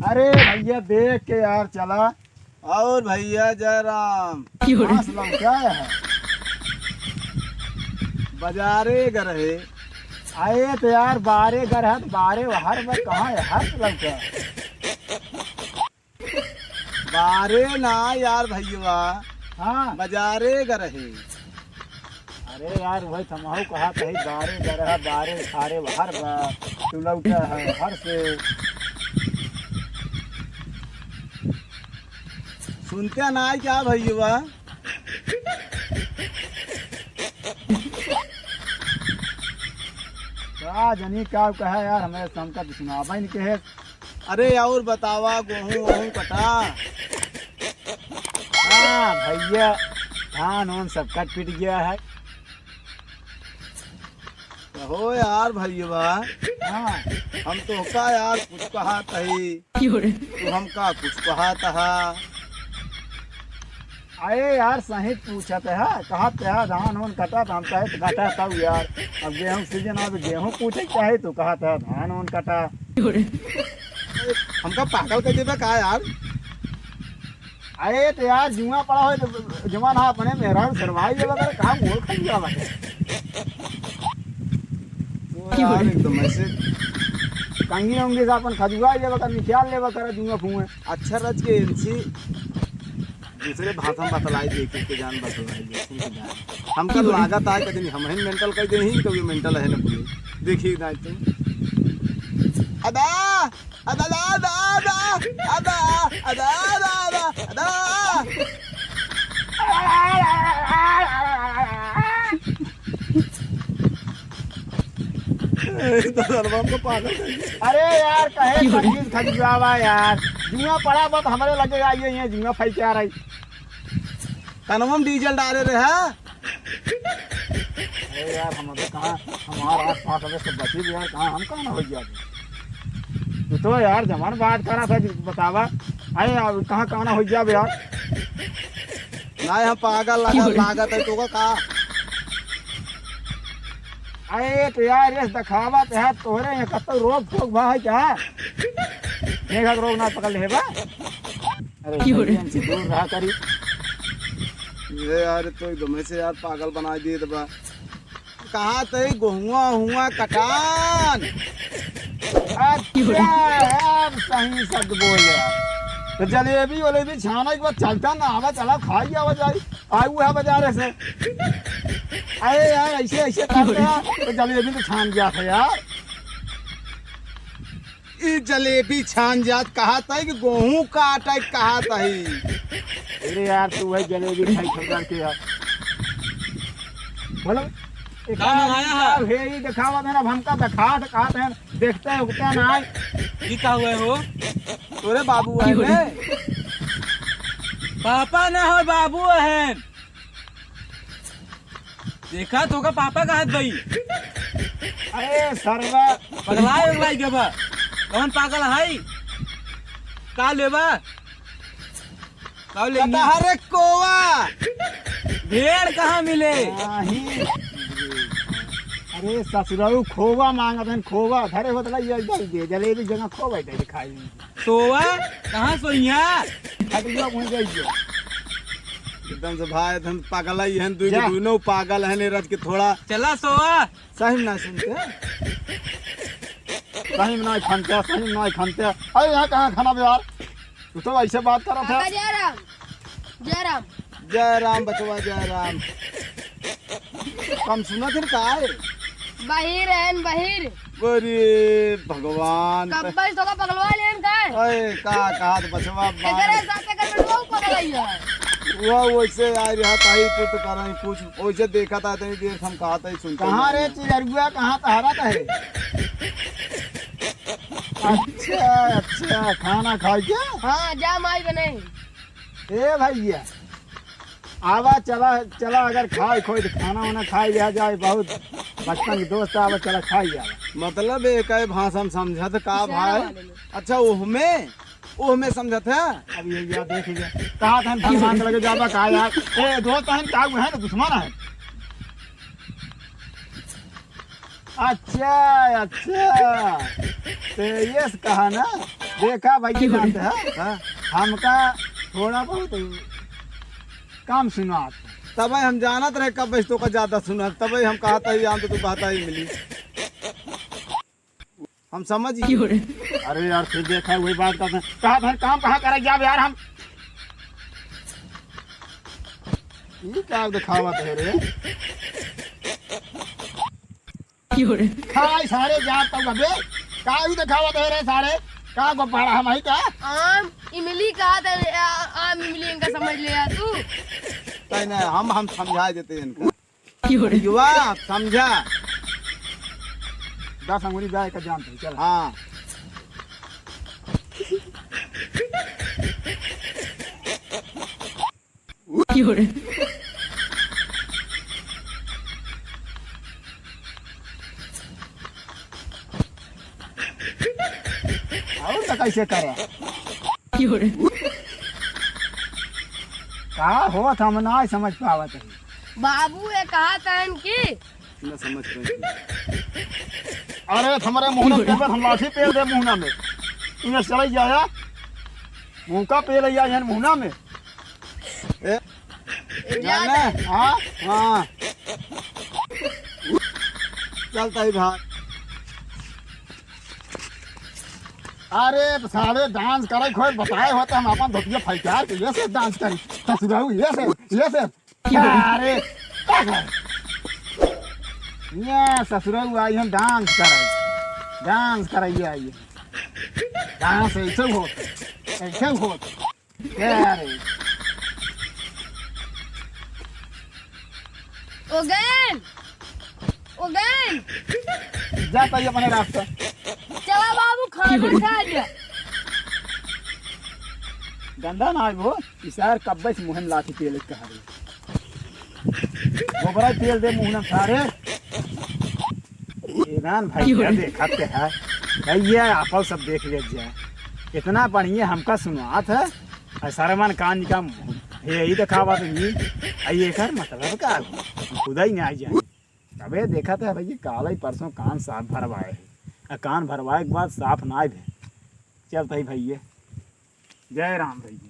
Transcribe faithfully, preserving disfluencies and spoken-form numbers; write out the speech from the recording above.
अरे भैया, देख के यार चला। और भैया जयराम, क्यों रे? घास लौटा है। बाजारे गए रहे। अरे तो यार, बारे गए रहे तो बारे हर में कहाँ है, हर लौटा है। बारे ना यार भैया, हाँ। बाजारे गए रहे। अरे यार, वही तो हमहू कहत हई, बारे गए रहे, बारे खारे हर बा, तू लौटा है हर से। सुनते ना है क्या भैया? का जनी का कहे यार, हमें समका सुनावे नहीं के है। अरे और बतावा, गोहूँ वोहूँ कटा? हाँ भैया, धान ओन सब कट पिट गया है। कहो यार भैया, हाँ। हम तोहका यार कुछ कहत हई, क्यों रे? तू हमका कुछ कहत हा। अरे यार, सही पूछत है, कहत है धान ओन कटा, तो हम कहे तो कटा तब यार, अब गेहूँ सीजन आवे, गेहूँ पूछे चाहे तो कहत है धान ओन कटा। हमका पागल कर देबे का यार? अरे तो यार, जुआ पड़ा हो तो जवान हा अपने मेहरारू सरवाई लेबा करे, काम मोल खाई जावा करे। वो यार एकदम ऐसे कंगी उंगी से अपन खजुआ लेबा करे, निकाल लेबा करे जुआ फुए। अच्छा रच के इनसी दूसरे भाषा में बतलाई दे के, के जान बतलाई दे, सुन के जान। हमका लागत है कहीं हम ही मेंटल कर दे ही, कभी मेंटल है ना बोले। देखिए ना तुम। अदा, अदा, अदा, अदा, अदा, अदा। ए, तो सरवा हमको पागल कर दिया। अरे यार, कहे खजीद खजुआवा यार, जुआ पड़ा बा त हमरे लगे आइए, ये जुआ फेंक के आ रही। कनवा में डीजल डाले रहे, हाँ? अरे यार, हम अबे कहाँ, हमार आस पास अबे सब बची भी यार, कहाँ हम कहाँ ना हो गया अबे? तू तो यार जवान बात करा था, बतावा। अरे यार, कहाँ, कहाँ ना हो गया अबे यार? नहीं, हम पागल लगा, लागत है तोका का? अरे तो यार, ये दिखावा तो है, तोहरे यहाँ कत्तो रोग फोग भा है क्या? देखा रोग ना पकड़ ले बा। अरे क्यों रे? भाई, हमसे दूर रहा करी। ये यार, तो एकदम से यार पागल बना दिए तो बा। कहा ते गोहुआ हुआ कटान। अच्छा, अब सही शब्द बोले। तो जलेबी वलेबी छाना के बाद चलता ना आवा, चला खाई आवा जाई। आऊ है बाजारे से। अरे यार, ऐसे, ऐसे करते हैं, तो जलेबी तो छान गया था यार। ई जलेबी छान जात कहा था कि गोहूं काटे कहा था ही। अरे यार, तू है जलेबी खाई खा करके यार। बोलो, का मंगाया है? हे, ये दिखावा देना, अब हमका दिखा, दिखा देना, देखते हैं, उगते ना आए। ये का हुआ है हो? तोरे बाबू है क्यों रे? बे? पापा ना हो, बाबू है। देखा तो का पापा का हाथ भाई। अरे सरवा। पगलाए उगलाए के बा। कौन पागल है? का लेबा? का लेंगे? कटहरे कोवा। भेड़ कहाँ मिले? नहीं। अरे ससुरारू खोवा मांगत हन, खोवा। धरे होत ला ये दे दे, जलेबी जगह खोवा दे दे खाई। सोवा? कहाँ सोइया? हट गया, वहीं जाइए। एकदम से भाई, एकदम पागल ही हैं, दुई जा। दुनों पागल हैं, ने रच के थोड़ा। चला सोवा। सही में ना सुनते। सही में ना खनते, सही में ना खनते। अरे यहाँ कहाँ खाना बे यार? तू तो ऐसे बात कर रहा था। काका जय राम। जय राम। जय राम बचवा, जय राम। कम सुनत है का है? बहिर हन, बहिर। अरे भगवान। कब्बे से तोका पगलवा लेन का? अरे का कहत बचवा, एकरे साथे कर बेटवा पगलई है। वो वैसे आ रहा था ही कुछ करई कुछ, वैसे देखा था इतनी देर से हम कहा था ही सुनते कहाँ रे नहीं। चिररुआ, कहाँ तहरा था है? अच्छा, अच्छा, खाना खाई क्या? हाँ, जा माई बने। ए भैया, आवा, चला, चला, अगर खाए खोए तो खाना वाना खाए लिया जाए, बहुत बचपन के दोस्त आवा, चला खाए लिया। मतलब एक है भाषा में समझत का भाई? अच्छा, ओहमे, ओहमे समझत है? अब ये, ये देख लिया। कहा था हम भगवान के लगे जाबा का यार? ए, दोस्त है, का है ना दुश्मन है? अच्छा, अच्छा। तो ये से कहा ना, देखा भाई, की जानत है, हाँ? हमका थोड़ा बहुत कम सुनात। तबे हम जानत रहे कब से तोका ज्यादा सुना, तबे हम कहत ही, हम तो तू कहत ही मिली। हम समझ गए। अरे यार, फिर देखा वही बात करते हैं। कहा था काम कहाँ करे जाब यार हम? ये का दिखावत है रे? खाई सारे जात तक अबे। का ही दिखावत है रे सारे? का को पड़ा हम ही का? आम इमली कहा था, आ-, आम इमली इनका समझ ले यार तू। नहीं, नहीं, हम, हम समझा देते हैं इनका। युवा, समझा। दस अंगुरी गाय का जानते हैं, चल। हाँ। और तो कैसे करे? का होत हम ना समझ पावत है। बाबू ये कहा था कि न समझ पाए। अरे, हमारे मुहना के ऊपर हम लाठी पेल दे मुहना में। इन्हें चले जाया, मुंह का पेल आया है मुहना में। ए, जाने? हाँ, हाँ। चलता ही भाग। अरे, सारे डांस करे खोए बताए होते, हम अपन धोतिया फैकार के ये से डांस करी। ससुराऊ, ये से, ये से। अरे, का करे? ये ससुराऊ आई हम डांस करे। डांस करे ये आई। डांस ऐसे होत, ऐसे होत। अरे। ओ गैन, ओ गैन। जाता ही अपने रास्ता। चला बाबू, खाना खा लिया। गंदा ना आइबो, इसार कब्बे से मुहन लाठी पेले कहा रे। गोबरा तेल दे मुहना सारे। ईरान भाई, क्या देखत है? भैया, आप सब देख लीजिए। इतना बढ़िया हमका सुनात है। और सरमन कान का मुंह। यही दिखावा तो नहीं। और ये कर मतलब का? खुदा ही नहीं जाए। अबे देखत है भैया, काल ही परसों कान साफ भरवाए है। आ कान भरवाए के बाद साफ ना भे। चलता ही भैया। जय राम भैया।